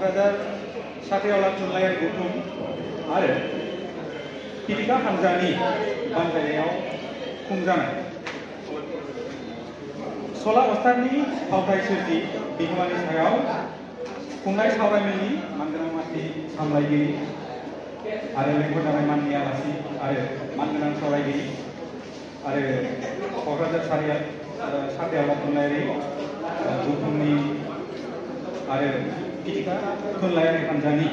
क'क्राझार साख्रिआवला थुनलाइयारि गौथुम आरो पिटिका हान्जानि बानजायनायाव खुंजानाय सला अस्तादनि फावथाय सोरजि बिहोमानि सायाव खुंनाय सावरायमेलनि मानगोनां मानसि सामलायगिरि आरो लेंहरजानाय माननि आलासि आरो मानगोनां सावरायगिरि आरो क'क्राझार साख्रिआवला थुनलाइयारि गौथुमनि आरो पिटिका थुनलाइयारि हान्जानि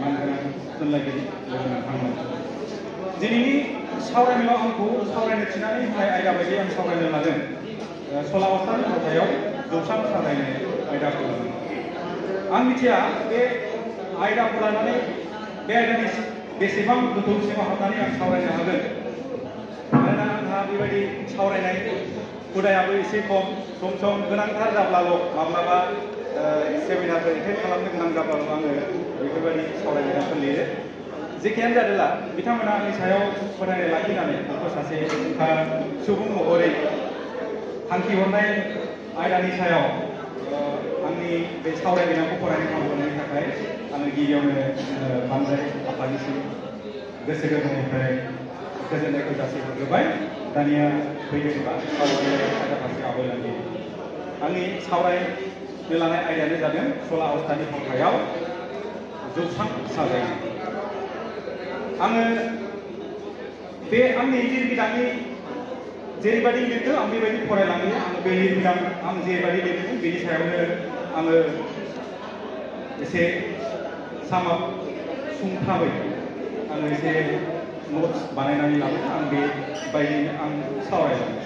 मानगोनां थुनलाइगिरि लोगो नोंथांमोन दिनैनि सावरायमेलाव आंखौ सावरायनो थिनानै होनाय आयदा बायदि आं सावरायनो लादों सला अस्तादनि फावथायाव जौसां साजायनाय आयदाखौ लानानै आं मिथिया बे आयदाखौ लानानै बे आयदानि बेसेबां गोथौ सिङाव हाबनानै आं सावरायनो हागोन मानोना आंहा बेबायदि सावरायनाय हुदायाबो एसे खम सम सम गोनांथार जाब्लाल' माब्लाबा सेमिनारफोर एटेन्ड खालामनो गोनां जाब्लाल' आङो बेफोरबायदि सावरायनायखौ लिरो जेखियानो जादोंला बिथांमोना आंनि सायाव फोथायनाय लाखिनानै आंखौ सासे सुबुं महरै थांखि हरनाय आयदानि सायाव आंनि बे सावरायनायखौ फरायनो खाबु होनायनि थाखाय आङो गिबियावनो बानजाय आफादनिसिम गोसो गोरबोनिफ्राय गोजोननायखौ जासिहरग्रोबाय दानिया फैदोंबा सावरायनाय आयदा फारसे आवगायलांनि आंनि सावरायनो लानाय आयदायानो जादों सला अस्तादनि फावथायाव जौसां साजायनाय आङो बे आंनि लिरबिदांनि जेरैबायदि लिरदों आं बेबायदि फरायलाङो आङो बे लिरबिदां आं जेरैबायदि लिरदों बेनि सायावनो आङो एसे सुंथाबै आङो एसे नोट्स बानायनानै लाबोदों आं बेबायदिनो आं सावरायलाङो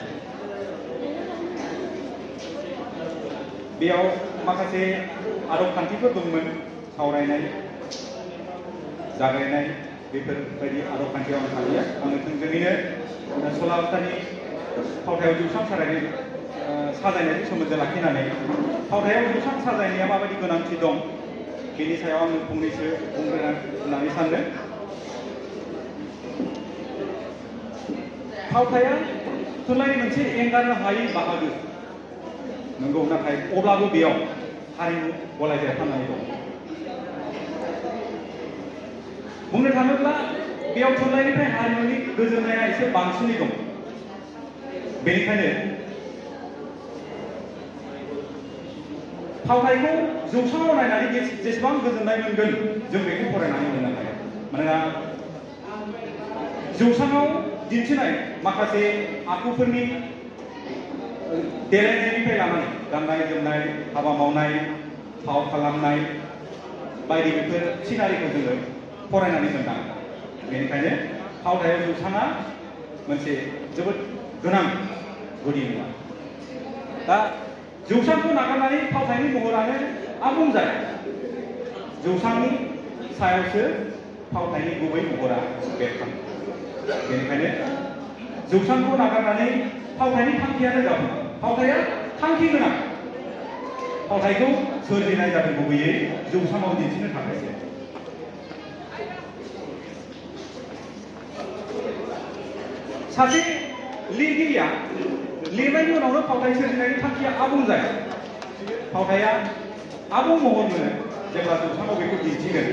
बेयाव माखासे आदब खान्थिफोर दंमोन सावरायनाय जागायनाय बेफोरबायदि आदब खान्थियाव आं थालिया आङो थोंजोङैनो सला अस्तादनि फावथायाव जौसां साजायनायजों सोमोन्दो लाखिनानै फावथायाव जौसां साजायनाया माबायदि गोनांथि दं बेनि सायाव आङो फंनैसो बुंग्रोना होननानै सानदों फावथाया थुनलाइनि मोनसे एंगारनो हायै बाहागो नंगौ नाथाय अब्लाबो बेयाव हारिमु गलायदेर फाननानै दं बुंनो थाङोब्ला बेयाव थुनलाइनिफ्राय हारिमुनि गोजोननाया एसे बांसिनै दं बेनिखायनो फावथायखौ जौसाङाव नायनानै जेसेबां गोजोननाय मोनगोन जों बेखौ फरायनानै मोननो हाया मानोना जौसाङाव दिन्थिनाय माखासे आखुफोरनि देलायनायनिफ्राय लानानै गाननाय जोमनाय हाबा मावनाय फाव खालामनाय बायदि बेफोर सिनारिखौ जोङो फरायनानै मोनदाङो बेनिखायनो फावथायाव जौसाङा मोनसे जोबोद गोनां गुदि मुवा दा जौसांखौ नागारनानै फावथायनि महरानो आबुं जाया जौसांनि सायावसो फावथायनि गुबै महरा बेरखाङो बेनिखायनो जौसांखौ नागारनानै फावथायनि थांखियानो जाबाय फावथाया थांखि गोनां फावथायखौ सोरजिनाय जादों गुबैयै जौसाङाव दिन्थिनो थाखायसो सासे लिरगिरिया लिरनायनि उनावनो फावथाय सोरजिनायनि थांखिया आबुं जाया फावथाया आबुं महर मोनो जेब्ला जौसाङाव बेखौ दिन्थिगोन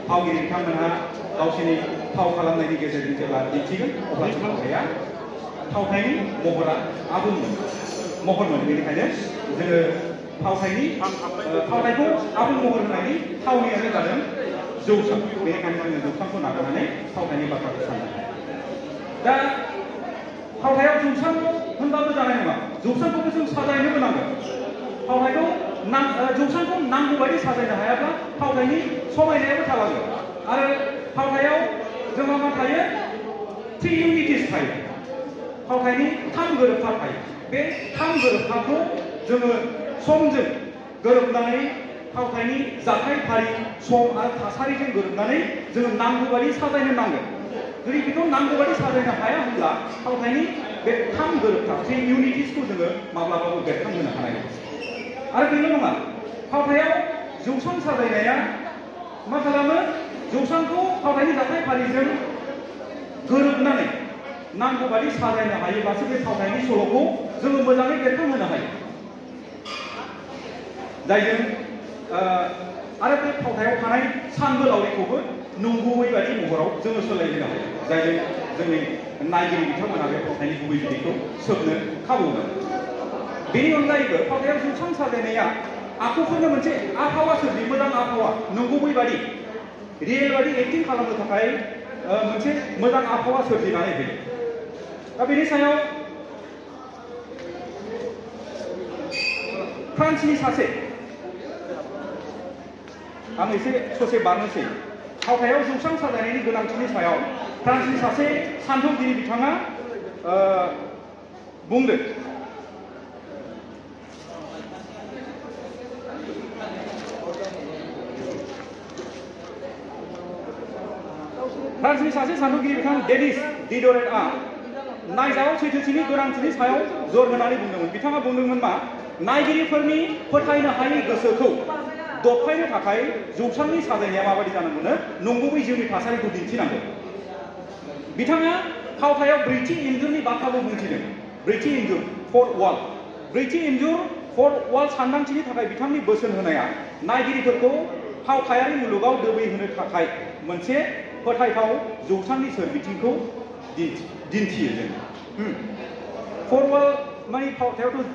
फावगिरि बिथांमोनहा गावसोरनि फाव खालामनायनि गेजेरजों जेब्ला दिन्थिगोन अब्ला फावथायनि महरा आबुं महर मोनो बेनिखायनो जोङो फावथायखौ आबुं महर होनायनि थावनियानो जादों जौसां बेनिखायनो जोङो जौसांखौ नागारनानै फावथायनि बाथ्राखौ साननो हाया दा फावथायाव जौसां होनबाबो जानाय नङा जौसांखौबो जों साजायनोबो नांगोन फावथायखौ जौसांखौ नांगौ बायदि साजायनो हायाब्ला फावथायनि समायनायाबो थालांगोन आरो फावथायाव जोंहा मा थायो 3 इउनिटिस थायो फावथायनि 3 गोरोबथा थायो बे 3 गोरोबथाखौ जोङो समजों गोरोबनानै फावथायनि जाथाय फारि सम आरो थासारिजों गोरोबनानै जोङो नांगौ बायदि साजायनो नांगोन जुदि बेखौ नांगौ बायदि साजायनो हाया होनब्ला फावथायनि बे 3 गोरोबथा 3 इउनिटिसखौ जोङो माब्लाबाबो बेरखांहोनो हानाय नङा आरो बेल' नङा फावथायाव जौसां साजायनाया मा खालामो जौसांखौ फावथायनि जाथाय फारिजों गोरोबनानै नांगौ बायदि साजायनो हायोब्लासो बे फावथायनि सल'खौ जोङो मोजाङै बेरखांहोनो हायो जायजों आरो बे फावथायाव थानाय सानबोलावरिखौबो नंगुबै बायदि महराव जोङो सोलायहोनो हायो जायजों जोंनि नायगिरि बिथांमोनहा बे फावथायनि गुबै बिदैखौ सोबनो खाबु मोनो बेनि अनगायैबो फावथायाव जौसां साजायनाया आखुफोरनो मोनसे आबहावा सोरजि मोजां आबहावा नंगुबै बायदि रियेल बायदि एक्टिं खालामनो थाखाय मोनसे मोजां आबहावा सोरजिनानै होयो दा बेनि सायाव फ्रान्सनि सासे आं एसे ससे बारनोसै फावथायाव जौसां साजायनायनि गोनांथिनि सायाव फ्रान्सनि सासे सान्थौगिरि बिथाङा बुंदों फ्रान्सनि सासे सान्थौगिरि बिथां डेनिस डिडरेटआ नायजाबाव सैथोथिनि गोनांथिनि सायाव जर होनानै बुंदोंमोन बिथाङा बुंदोंमोन मा नायगिरिफोरनि फोथायनो हायै गोसोखौ दबथायनो थाखाय जौसांनि साजायनाया माबायदि जानांगौनो नंगुबै जिउनि थासारिखौ दिन्थिनांगौ बिथाङा फावथायाव ब्रैथि इन्जुरनि बाथ्राबो बुंथिदों ब्रैथि इन्जुर फोर्थ वाल ब्रैथि इन्जुर फोर्थ वाल सानदांथिनि थाखाय बिथांनि बोसोन होनाया नायगिरिफोरखौ फावथायारि मुलुगाव दोबैहोनो थाखाय मोनसे फोथायथाव जौसांनि सोरबिथिंखौ दिन्थियो जों फोर्थ वाल माने फावथायावथ'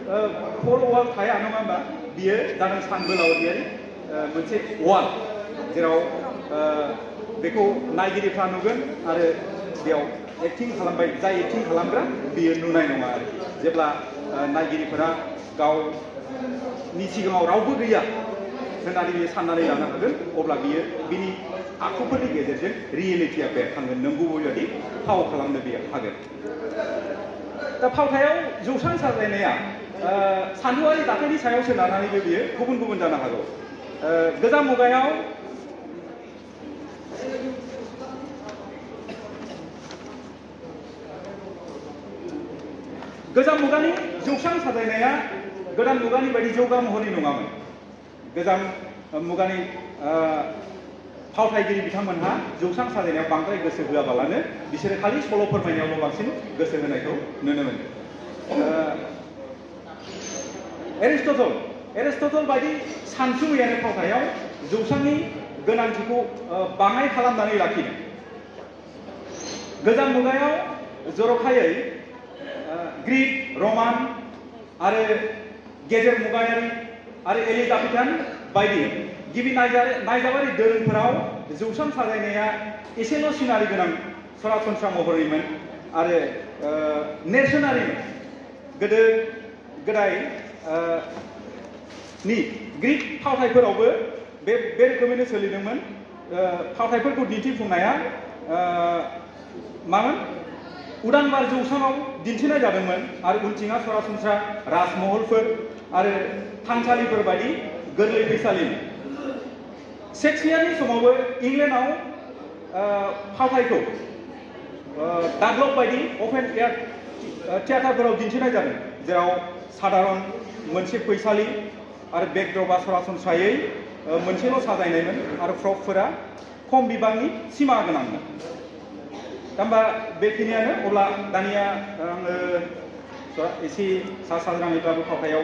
फोर्थ वाल थाया नङा होमबा बियो जादों सानबोलावरियारि मोनसे वाल जेराव बेखौ नायगिरिफ्रा नुगोन आरो बेयाव एक्टिं खालामबाय जाय एक्टिं खालामग्रा बियो नुनाय नङा आरो जेब्ला नायगिरिफोरा गावनि सिगाङाव रावबो गैया होननानै बियो साननानै लानो हागोन अब्ला बियो बिनि आखुफोरनि गेजेरजों रियेलिटिया बेरखांगोन नंगुबै बायदि फाव खालामनो बियो हागोन दा फावथायाव जौसां साजायनाया सानथौआरि दाथायनि सायाव सोनारनानैबो बियो गुबुन गुबुन जानो हागौ गोजाम मुगायाव गोजाम मुगानि जौसां साजायनाया गोदान मुगानि बायदि जौगा महरनि नङामोन गोजाम मुगानि फावथायगिरि बिथांमोनहा जौसां साजायनायाव बांद्राय गोसो होआबालानो बिसोरो खालि सल' फोरमायनायावल' बांसिन गोसो होनायखौ नुनो मोनो एरिस्टटल बायदि सानसुमैयानो फावथायाव जौसांनि गोनांथिखौ बाङाय खालामनानै लाखिदों गोजाम मुगायाव जर'खायै ग्रीक रमान आरो गेजेर मुगायारि आरो एलिजाबेथान बायदि गिबि नायजाबारि दोरोंफोराव जौसां साजायनाया एसेल' सिनारि गोनां सरासनस्रा महरैमोन आरो नेरसोनारिमोन गोदो गोदाय नि ग्रीक फावथायफोरावबो बे रोखोमैनो सोलिदोंमोन फावथायफोरखौ दिन्थिफुंनाया मामोन उदां बार जौसाङाव दिन्थिनाय जादोंमोन आरो उनथिङा सरासनस्रा राजमहलफोर आरो थानसालिफोर बायदि गोरलै फैसालिमोन शेक्सपियारनि समावबो इंलेन्डआव फावथायखौ डागलग बायदि अपेन एयार थियेटारफोराव दिन्थिनाय जादों जेराव साधारन मोनसे फैसालि आरो बेकड्रपआ सरासनस्रायै मोनसेल' साजायनायमोन आरो प्रपफोरा खम बिबांनि सिमा गोनांमोन दा होमबा बेखिनियानो अब्ला दानिया आङो एसे सा साज्राङैब्लाबो फावथायाव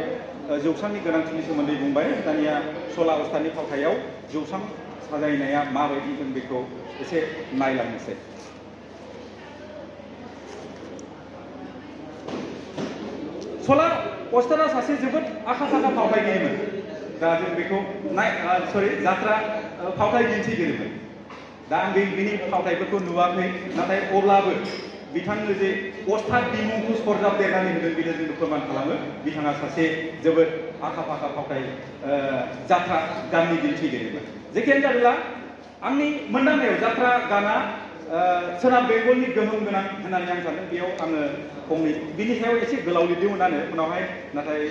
जौसांनि गोनांथिनि सोमोन्दै बुंबाय दानिया सला अस्थानि फावथायाव जौसां साजायनाया माबायदि जों बेखौ एसे नायलांनोसै सला अस्थाना सासे जोबोद आखा फाखा फावथायगिरिमोन दा जों बेखौ जात्रा फावथाय दिन्थिगिरिमोन दा आं बिनि फावथायफोरखौ नुवाखै नाथाय अब्लाबो बिथांनो जे अस्थाद बिमुंखौ सरजाबदेरनानै होदों बेनो जोंनो फोरमान खालामो बिथाङा सासे जोबोद आखा फाखा फावथाय जात्रा गाननि दिन्थिगिरिमोन जेखियानो जादोंला आंनि मोनदांनायाव जात्रा गाना सोनाब बेंगलनि गोहोम गोनां होननानै आं सानो बेयाव आङो बिनि सायाव एसे गोलाव लिरदोंमोनानो उनावहाय नाथाय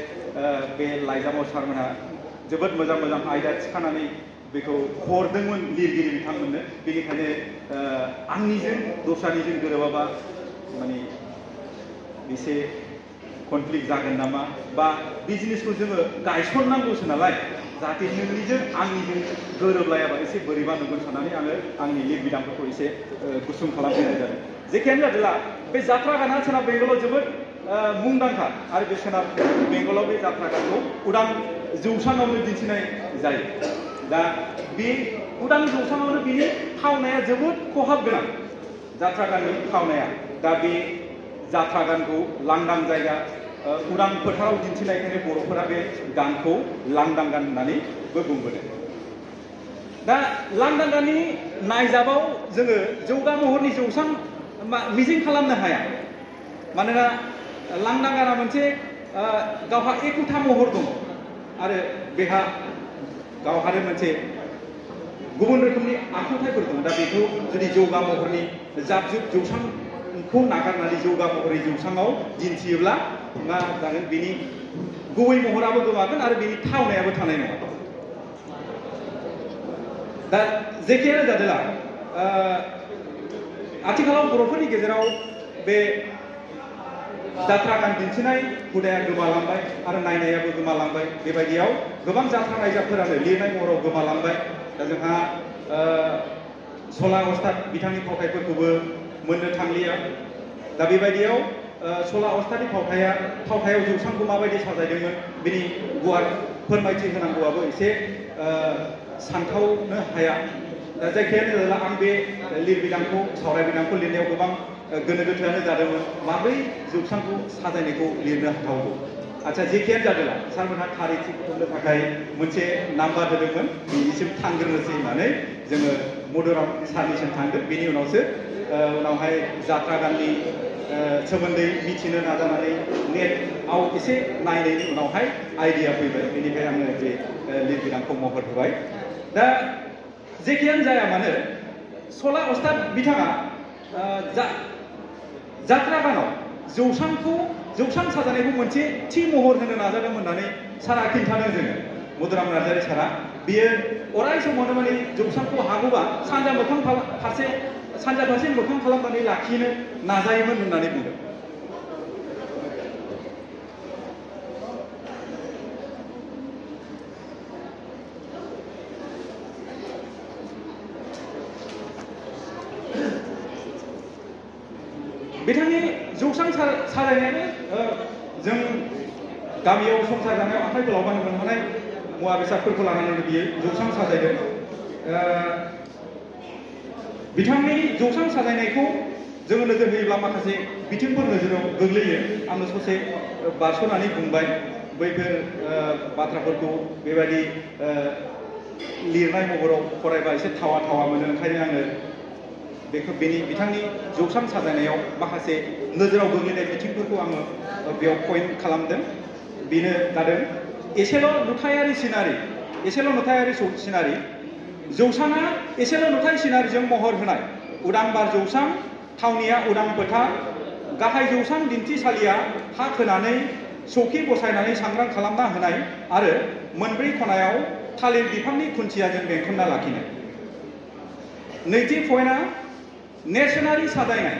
बे लाइजामाव सारमोनहा जोबोद मोजां मोजां आयदा थिखानानै बेखौ हरदोंमोन लिरगिरि बिथांमोननो बेनिखायनो आंनिजों दस्रानिजों गोरोबाबा माने एसे कनफ्लिक्ट जागोन नामा बा बिजनेसखौ जोङो गायसननांगौसो नालाय जाहाथे नोंनिजों आंनिजों गोरोबलायाबा एसे बोरैबा नुगोन साननानै आङो आंनि लिरबिदांफोरखौ एसे गुसुं खालामफैनाय जादों जेखियानो जादोंला बे जात्रा गाना सोनाब बेंगलाव जोबोद मुंदांखा आरो बे सोनाब बेंगलाव बे जात्रा गानखौ उदां जौसाङावनो दिन्थिनाय जायो। दा बे उदां जौसाङावनो बिनि थावनाया जोबोद खहाब गोनां जात्रा गाननि थावनाया। दा बे जात्रा गानखौ लांदां जायगा उदां फोथाराव दिन्थिनायखायनो बर'फोरा बे गानखौ लांदां गान होननानैबो बुंबोदों। दा लांदां गाननि नायजाबाव जोङो जौगा महरनि जौसां मिजिं खालामनो हाया। मानोना लांदां गाना मोनसे गावहा एखुथा महर दङ आरो बेहा गावहानो मोनसे गुबुन रोखोमनि आखुथायफोर दं। दा बेखौ जुदि जौगा महरनि जाब जुब जौसांखौ नागारनानै जौगा महरनि जौसाङाव दिन्थियोब्ला मा जागोन, बिनि गुबै महराबो गोमागोन आरो बिनि थावनायाबो थानाय नङा। दा जेखियानो जादोला आथिखालाव बर'फोरनि गेजेराव बे जात्रा गान दिन्थिनाय हुदाया गोमालांबाय आरो नायनायाबो गोमालांबाय। बेबायदियाव गोबां जात्रा नायजाबफोरानो लिरनाय महराव गोमालांबाय। दा जोंहा सला अस्ताद बिथांनि फावथायफोरखौबो मोननो थांलिया। दा बेबायदियाव सला अस्तादनि फावथायाव जौसांखौ माबायदि साजायदोंमोन बिनि गुवार फोरमायथि होनांगौआबो एसे सानथावनो हाया। दा जायखियानो जादोला आं बे लिरबिदांखौ सावरायबिदांखौ लिरनायाव गोबां गोनो गोथोआनो जादोंमोन माब्रै जौसांखौ साजायनायखौ लिरनो हाथावगौ। आच्छा जेखियानो जादोला सारमोनहा खारिथि बुथुमनो थाखाय मोनसे नाम्बार होदोंमोन, बिनिसिम थांग्रोनोसै होननानै जोङो मदुराम सारनिसिम थांगोन। बेनि उनावसो उनावहाय जात्रा गाननि सोमोन्दै मिथिनो नाजानानै नेटआव एसे नायनायनि उनावहाय आइडिया फैबाय। बेनिखाय आङो बे लिरबिदांखौ महर होबाय। दा जेखियानो जाया मानो सला अस्ताद बिथाङा जात्रा गानाव जौसां साजायनायखौ मोनसे थि महर होनो नाजादोंमोन होननानै सारा खिन्थादों जोङो। मदुराम नार्जारी सारा बियो अराय समावनो माने जौसांखौ हागौबा सानजा फारसे मोखां खालामनानै लाखिनो नाजायोमोन होननानै बुंदों। बिथांनि जौसां साजायनायानो जों गामियाव संसार जानायाव आखाइ फोलावबानो मोनहानाय मुवा बेसादफोरखौ लानानै बियो जौसां साजायदों। बिथांनि जौसां साजायनायखौ जोङो नोजोर होयोब्ला माखासे बिथिंफोर नोजोराव गोग्लैयो। आंनो ससे बारस'नानै बुंबाय बैफोर बाथ्राफोरखौ। बेबायदि लिरनाय महराव फरायबा एसे थावा मोनो। ओंखायनो आङो बिथांनि जौसां साजायनायाव माखासे नोजोराव गोग्लैनाय बिथिंफोरखौ आङो बेयाव पइन्ट खालामदों। बेनो जादों एसेल' नुथायारि सिनारि जौसाङा एसेल' नुथाय सिनारिजों महर होनाय उदां बार जौसां, थावनिया उदां फोथार, गाहाय जौसां दिन्थिसालिया हा खोनानै सौखि बसायनानै सांग्रां खालामना होनाय आरो मोनब्रै खनायाव थालिर बिफांनि खुन्थियाजों बेंखनना लाखिनाय। नैथि पइन्टआ नेरसोनारि साजायनाय।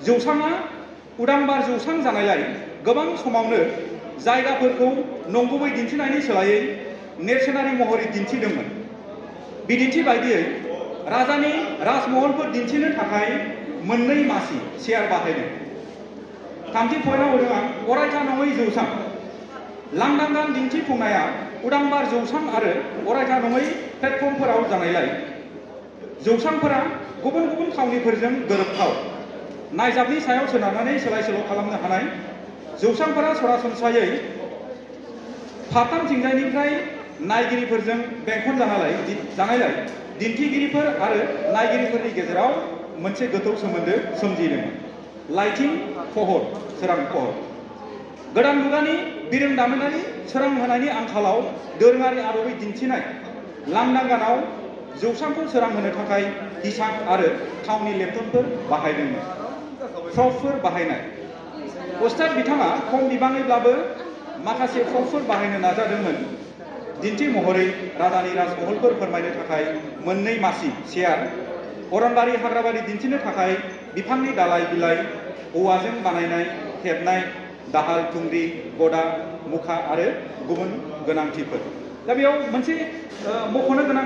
जौसाङा उदां बार जौसां जानायलाय गोबां समावनो जायगाफोरखौ नंगुबै दिन्थिनायनि सोलायै नेरसोनारि महरै दिन्थिदोंमोन। बिदिन्थि बायदियै राजानि राजमहलफोर दिन्थिनो थाखाय मोननै मासि चेयार बाहायदों। थामथि पइन्टआव होदों आं अरायथा नङै जौसां। लांदां गान दिन्थिफुंनाया उदां बार जौसां आरो अरायथा नङै प्लेटफर्मफोराव जानायलाय जौसांफोरा गुबुन गुबुन थावनिफोरजों गोरोबथाव, नायजाबनि सायाव सोनारनानै सोलाय सोल' खालामनो हानाय। जौसांफोरा सरासनस्रायै फारथामथिंजायनिफ्राय नायगिरिफोरजों बेंखन जानायलाय दिन्थिगिरिफोर आरो नायगिरिफोरनि गेजेराव मोनसे गोथौ सोमोन्दो सोमजिदोंमोन। लाइटिं सोरां पहर। गोदान मुगानि बिरोंदामिनारि सोरां होनायनि आंखालाव दोरोङारि आदबै दिन्थिनाय लांदां गानाव जौसांखौ सोरां होनो थाखाय हिसाब आरो थावनि लेम्पफोर बाहायदोंमोन। प्रपफोर बाहायनाय। अस्ताद बिथाङा खम बिबाङैब्लाबो माखासे प्रपफोर बाहायनो नाजादोंमोन। दिन्थि महरै राजानि राजमहलफोर फोरमायनो थाखाय मोननै मासि चेयार, अरनबारि हाग्राबारि दिन्थिनो थाखाय बिफांनि दालाइ बिलाइ, औवाजों बानायनाय हेबनाय दाहाल थुंग्रि, गदा, मुखा आरो गुबुन गोनांथिफोर। दा बेयाव मोनसे मख'नो गोनां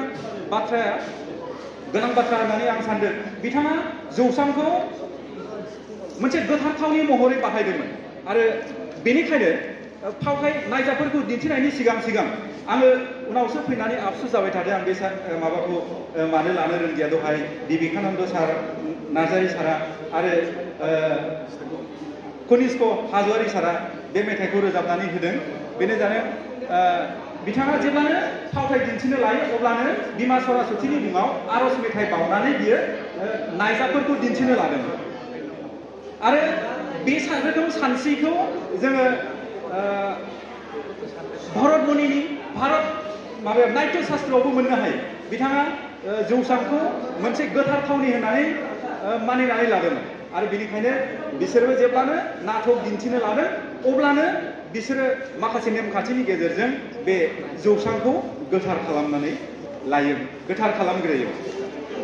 बाथ्रा होननानै आं सानदों, बिथाङा जौसांखौ मोनसे गोथार थावनि महरै बाहायदोंमोन आरो बेनिखायनो फावथाय नायजाबफोरखौ दिन्थिनायनि सिगां आङो उनावसो फैनानै आफसुस जाबाय थादों आं बे माबाखौ मानो लानो रोंदिया दहाय बिबेकानन्द सार नार्जारि सारा आरो कनिष्क हाज'वारि सारा बे मेथाइखौ रोजाबनानै होदों बेनो जानो बिथाङा जेब्लानो फावथाय दिन्थिनो लायो अब्लानो बिमा सरासतिनि मुङाव आरज मेथाइ बावनानै बियो नायजाबफोरखौ दिन्थिनो लादों आरो बे रोखोम सानस्रिखौ जोङो भरत मुनिनि भारत माबायाव नाट्य शास्त्रआवबो मोननो हायो बिथाङा जौसांखौ मोनसे गोथार थावनि होननानै मानिनानै लादोंमोन आरो बेनिखायनो बिसोरबो जेब्लानो नाटक दिन्थिनो लादों अब्लानो बिसोरो माखासे नेमखान्थिनि गेजेरजों बे जौसांखौ गोथार खालामनानै लायो गोथार खालामग्रोयो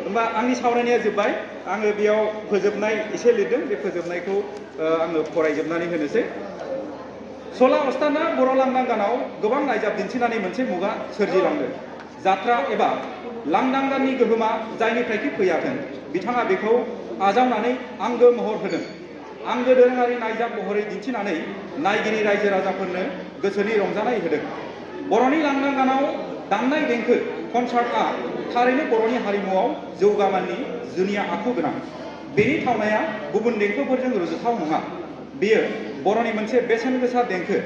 होमबा आंनि सावरायनाया जोब्बाय आङो बेयाव फोजोबनाय एसे लिरदों बे फोजोबनायखौ आङो फरायजोबनानै होनोसै सला अस्ताना बर' लांदां गानाव गोबां नायजाब दिन्थिनानै मोनसे मुगा सोरजिलांदों जात्रा एबा लांदां गाननि गोहोमा जायनिफ्रायखि फैयाथों बिथाङा बेखौ आजावनानै आंगो महर होदों आंगो दोरोङारि नायजाब महरै दिन्थिनानै नायगिरि रायजो राजाफोरनो गोसोनि रंजानाय होदों बर'नि लांदां गानाव दामनाय देंखो कनसार्टआ थारैनो बर'नि हारिमुआव जौगामाननि जुनिया आखु गोनां बेनि थावनाया गुबुन देंखोफोरजों रुजुथाव नङा बेयो बर'नि मोनसे बेसेन गोसा देंखो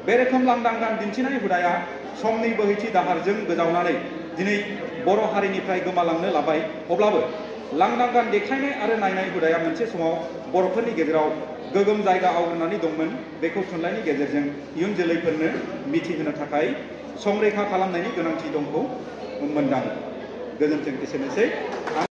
बे रोखोम लांदां गान दिन्थिनाय हुदाया समनि बोहैथि दाहारजों गोजावनानै दिनै बर' हारिनिफ्राय गोमालांनो लाबाय अब्लाबो लांदां गान देखायनाय आरो नायनाय हुदाया मोनसे समाव बर'फोरनि गेजेराव गोगोम जायगा आवग्रिनानै दंमोन बेखौ थुनलाइनि गेजेरजों इयुन जोलैफोरनो मिथिहोनो थाखाय संरैखा खालामनायनि गोनांथि दंखौ मोनदाङो गोजोन्थों एसेनोसै